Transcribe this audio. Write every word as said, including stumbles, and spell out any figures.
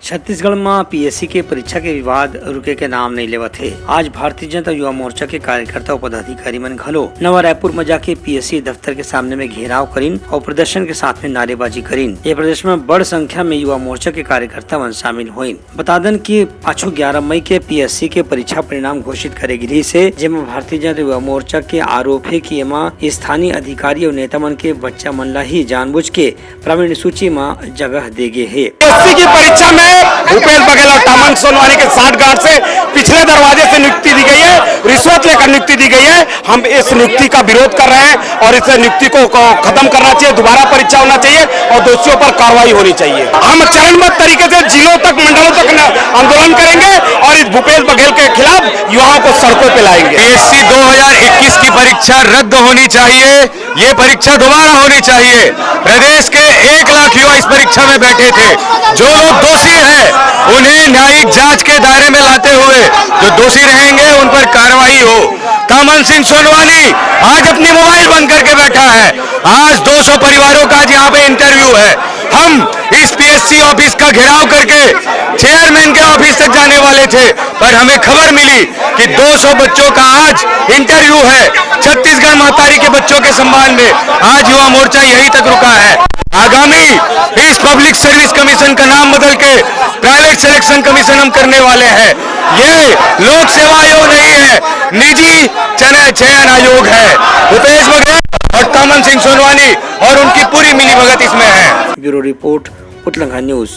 छत्तीसगढ़ म पीएससी के परीक्षा के विवाद रुके के नाम नइ लेवत हे। आज भारतीय जनता युवा मोर्चा के कार्यकर्ता अउ पदाधिकारी मन घलो नवा रायपुर म जाके पीएससी दफ्तर के सामने में घेराव करिन अउ प्रदर्शन के साथ में नारेबाजी करिन। ये प्रदर्शन में बड़ संख्या में युवा मोर्चा के कार्यकर्ता मन शामिल होइन। बता दन कि पाछू ग्यारह मई के पीएससी के परीक्षा परिणाम घोषित करे गिरिस हे, जेमा भारतीय जनता युवा मोर्चा के आरोप हे कि एमा स्थानीय अधिकारी अउ नेता मन के बच्चा मन ला ही जानबूझ के प्रावीण्य सूची म जगह दे गे हे। पीएससी की परीक्षा में भूपेश बघेल और टामन सोनवानी के साठगांठ से पिछले दरवाजे से नियुक्ति दी गई है, रिश्वत लेकर नियुक्ति दी गई है। हम इस नियुक्ति का विरोध कर रहे हैं और इस नियुक्ति को, को खत्म करना चाहिए, दोबारा परीक्षा होना चाहिए और दोषियों पर कार्रवाई होनी चाहिए। हम चरणबद्ध तरीके से जिलों तक, मंडलों तक न-, आंदोलन करेंगे और इस भूपेश बघेल के खिलाफ युवाओं को सड़कों पे लाएंगे। पीएससी दो हज़ार इक्कीस की परीक्षा रद्द होनी चाहिए। ये परीक्षा दोबारा होनी चाहिए। प्रदेश के एक लाख युवा इस परीक्षा में बैठे थे। जो लोग दोषी हैं, उन्हें न्यायिक जांच के दायरे में लाते हुए जो दोषी रहेंगे, उन पर कार्रवाई हो। तामन सिंह सोनवानी आज अपनी मोबाइल बंद करके बैठा है। आज दो सौ परिवारों का आज यहाँ पे इंटरव्यू है। हम इस पीएससी ऑफिस का घेराव करके चेयरमैन के ऑफिस तक जाने वाले थे, पर हमें खबर मिली कि दो सौ बच्चों का आज इंटरव्यू है छत्तीसगढ़ महतारी के बच्चों के सम्मान में। आज युवा मोर्चा यहीं तक रुका है। आगामी इस पब्लिक सर्विस कमीशन का नाम बदल के प्राइवेट सिलेक्शन कमीशन हम करने वाले हैं। ये लोक सेवा आयोग नहीं है, निजी चयन, चयन आयोग है। भूपेश बघेल और तामन सिंह सोनवानी और उनकी पूरी मिलीभगत इसमें है। Bureau report, Utlangha news.